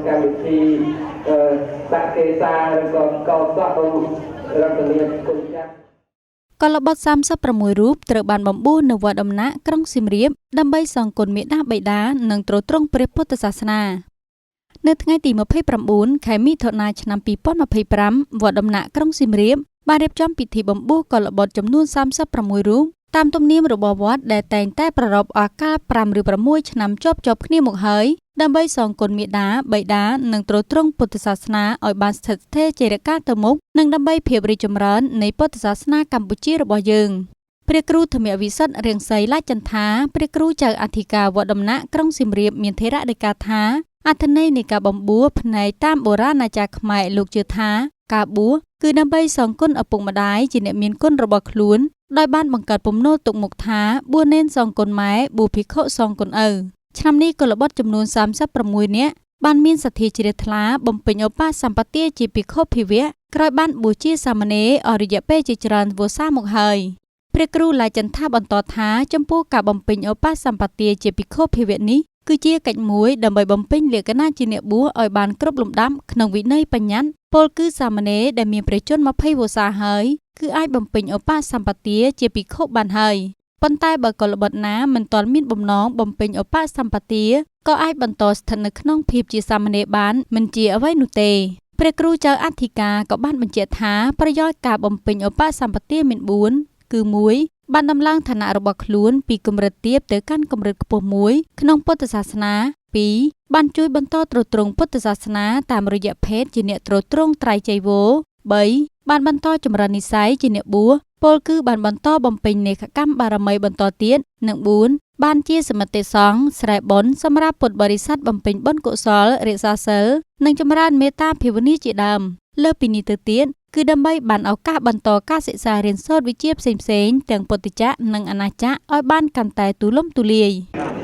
កម្មវិធីដាក់កេសាឬក៏កោសក់សូមរតនាគុណចាស់ កុលបុត្រ36រូបត្រូវបានបំបួសនៅវត្តដំណាក់ក្រុងសៀមរាបដើម្បីសងគុណមាតាបិតានិងទ្រទ្រង់ព្រះពុទ្ធសាសនានៅថ្ងៃទី29ខែមិថុនាឆ្នាំ2025វត្តដំណាក់ក្រុងសៀមរាបបានរៀបចំពិធីបំបួសកុលបុត្រចំនួន36រូបតាមទំនៀមរបស់វត្តដែលតែងតែប្រារព្ធឱកាស5ឬ6ឆ្នាំជាប់ៗគ្នាមកហើយដើម្បីសងគុណមាតាបិតានិងទ្រទ្រង់ពុទ្ធសាសនាឲ្យបានស្ថិតស្ថេរចីរកាលទៅមុខនិងដើម្បីភាពរីកចម្រើននៃពុទ្ធសាសនាកម្ពុជារបស់យើងព្រះគ្រូធម្មវិសុទ្ធរៀងសីឡាចន្ទាព្រះគ្រូចៅអធិការវត្តដំណាក់ក្រុងសៀមរាបមានថេរដីកាថាអត្ថន័យនៃការបំបួសផ្នែកតាមបុរាណាចារ្យខ្មែរលោកជឿថាការបួសគឺដើម្បីសងគុណឪពុកម្ដាយជាអ្នកមានគុណរបស់ខ្លួនដោយបានបង្កើតពំនោលទុកមុខថាបួសនេនសងគុណម៉ែបួសភិក្ខុសងគុណឪឆ្នាំនេះកុលបុត្រចំនួន36នាក់បានមានសទ្ធាជ្រះថ្លាបំពេញឧបសម្បទាជាភិក្ខុភិវៈក្រោយបានបួសជាសាមណេរអស់រយៈពេលជាច្រើនវស្សាមកហើយព្រះគ្រូឡាចន្ទាបន្តថាចំពោះការបំពេញឧបសម្បទាជាភិក្ខុភិវៈនេះគឺជាកិច្ចមួយដើម្បីបំពេញលក្ខណៈជាអ្នកបួសឲ្យបានគ្រប់លំដាប់ក្នុងវិន័យបញ្ញត្តិពលគឺសាមណេរដែលមានព្រះជន្ម20វស្សាហើយគឺអាចបំពេញឧបសម្បទាជាភិក្ខុបានហើយប៉ុន្តែបើកុលបុត្រណាមិនទាន់មានបំណងបំពេញឧបសម្បទាក៏អាចបន្តស្ថិតនៅក្នុងភាពជាសាមណេរបានមិនជាអ្វីនោះទេព្រះគ្រូចៅអធិការក៏បានបញ្ជាក់ថាប្រយោជន៍ការបំពេញឧបសម្បទាមាន4គឺ1បានដំឡើងឋានៈរបស់ខ្លួនពីកម្រិតទាបទៅកាន់កម្រិតខ្ពស់មួយក្នុងពុទ្ធសាសនា2បានជួយបន្តទ្រទ្រង់ពុទ្ធសាសនាតាមរយៈភេទជាអ្នកទ្រទ្រង់ត្រៃចីវរ3បានបន្តចម្រើននិស័យជាអ្នកបួសពលគឺបានបន្តបំពេញនេខកម្មបារមីបន្តទៀតនិង4បានជាសមិទ្ធសង្ឃស្រែបុណ្យសម្រាប់ពុទ្ធបរិស័ទបំពេញបុណ្យកុសលរក្សាសិលនិងចម្រើនមេត្តាភាវនាជាដើមលើសពីនេះទៅទៀតគឺដើម្បីបានឱកាសបន្តការសិក្សារៀនសូត្រវិជ្ជាផ្សេងៗទាំងពុទ្ធចក្រនិងអាណាចក្រឲ្យបានកាន់តែទូលំទូលាយ។